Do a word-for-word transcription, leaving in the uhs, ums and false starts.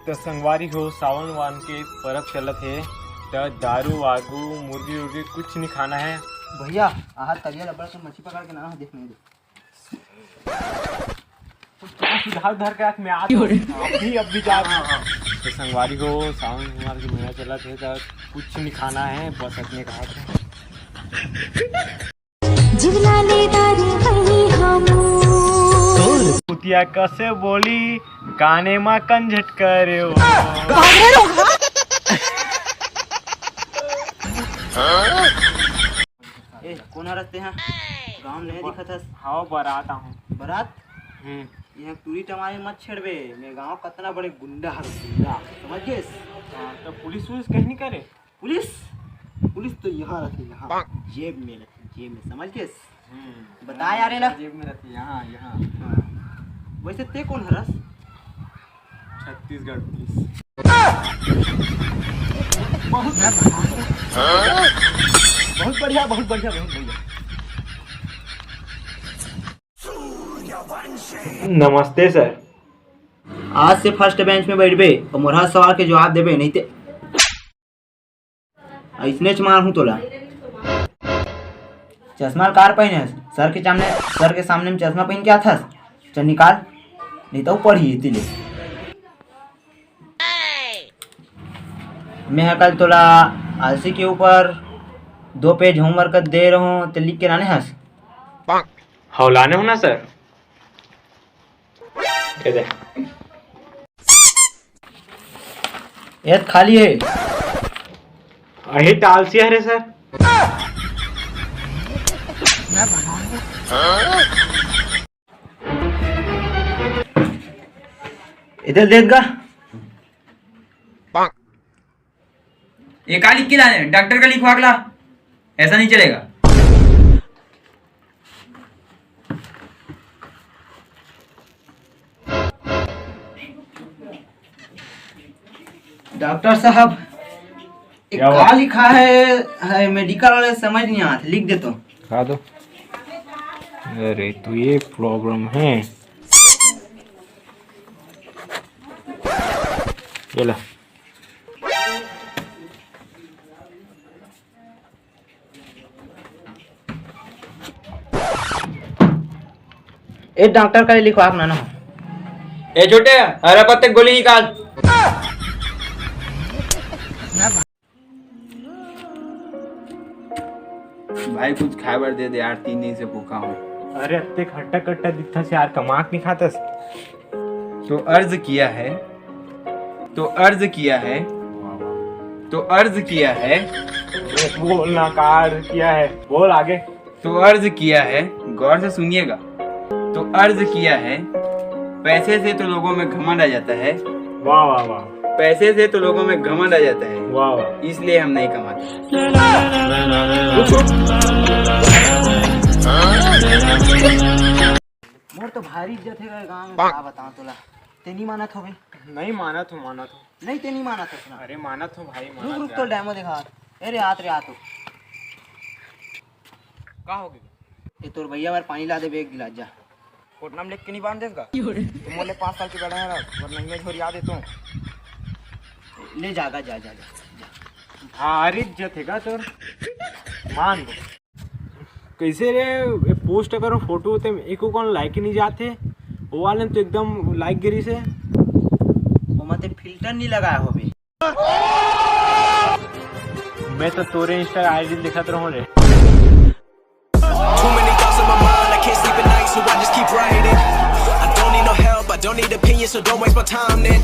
तो संगवारी हो, सावन वान के परब चलत हे, त दारू वागू, मुर्गी उर्गी कुछ नहीं खाना है। भैया, आहा तरिया लबड़ के मछली पकड़ के ना देख नहीं दे। सुधार उधार के रख, मैं आ अभी, अभी जा। हाँ, हाँ। तो संगवारी हो, सावन सोमवार के महीना चलत हे, त कुछ नहीं खाना है, बस इतने कहा था। जिगला ले दारी बनी हमू। कुतिया कसे बोली, काने मा कंझट करे हो। ए, कोन हरस तेहा? गाँव में नहीं दिखत हस। हाँ, बरात आहूँ। बरात? हम्म। यहाँ टूरी टमारी मत छेड़बे, मैं गाँव कतना बड़े गुंडा हर गुंडा, समझ गेस? हाँ, तो पुलिस वुलिस कहीं नहीं करे? पुलिस, पुलिस तो यहाँ रहती, यहाँ जेब में रहती, जेब में, समझ गेस? हम्म। बता यार, एला। जेब में रहती, यहाँ, यहाँ। हाँ। वैसे ते कोन हरस? छत्तीसगढ़ पुलिस। बहुत, बहुत बढ़िया, बहुत बढ़िया, बहुत बढ़िया। नमस्ते सर। आज से फर्स्ट बेंच में बैठबे और मोरहा सवाल के जवाब देबे, नहीं ते अइसनेच मारहूँ तोला। चश्मा कार पहिने हस? सर के सामने, सर के सामने में चश्मा पहिन के आथस? चल निकाल, नहीं तो पढ़ी तिले। मैं हा कल तोला आलसी के ऊपर दो पेज होमवर्क दे रहूँ, ते लिख के लाने हस? हव, लाने हो ना सर। ये दे। ये खाली है। अही त आलसी हरे सर। इधर देख गा। ये का लिख के लाने? डॉक्टर का लिखवा के ला, ऐसा नहीं चलेगा। डॉक्टर साहब, ये क्या का हुआ? लिखा है, है मेडिकल वाले समझ नहीं आत, लिख दे तो। हाँ तो। अरे, तो ये प्रॉब्लम है। ये ला। ए डॉक्टर का लिखवा के ना। ए छोटे, हरा पत्ते की गोली निकाल। भाई, कुछ खाए बर दे दे यार, तीन दिन से भूखा हूँ। अरे, अत्ते खट्टा खट्टा दिखता से यार, कमाक नहीं खातस। तो अर्ज किया है, तो अर्ज किया है, तो अर्ज किया है। बोल ना, का अर्ज किया है, बोल आगे। तो अर्ज किया है, गौर से सुनिएगा। तो अर्ज किया है, पैसे से तो लोगों में घमंड आ जाता है। वाह, वाह, वाह। पैसे से तो लोगों में घमंड आ जाता है। वाह, वाह। इसलिए हम नहीं कमाते। मोर तो भारी इज्जत हे गाँव में, का बताओ तोला। ते नहीं मानत होबे? नहीं मानत हो, मानत हो। नहीं, ते नहीं मानत हो ना। अरे मानत हो भाई, रुक, मानत रुक, यार। तो डेमो दिखा। अरे आत रे, आत हो। का हो गया? ये तोर भैया बर पानी ला देबे एक गिलास, जा। कोटना में लेके नहीं बांध देगा? क्यों रे? तुम बोले पाँच साल के बड़ा है, वरना मैं झोरिया देता हूँ। ले जागा, जा, जा, जा, जा। भारी इज्जत है का तोर? मान लो। कैसे रे, ये पोस्ट करो फोटो, ते एको कौन लाइक नहीं जाते, वो वाले तो एकदम लाइक गिरी से। ओमा ते फिल्टर नहीं लगाया हो बे। मैं तो तोरे इंस्टा आईडी देखत रहूं रे। Too many thoughts on my mind, I can't sleep at night, so I just keep writing. I don't need no help, I don't need opinions, so don't waste my time then.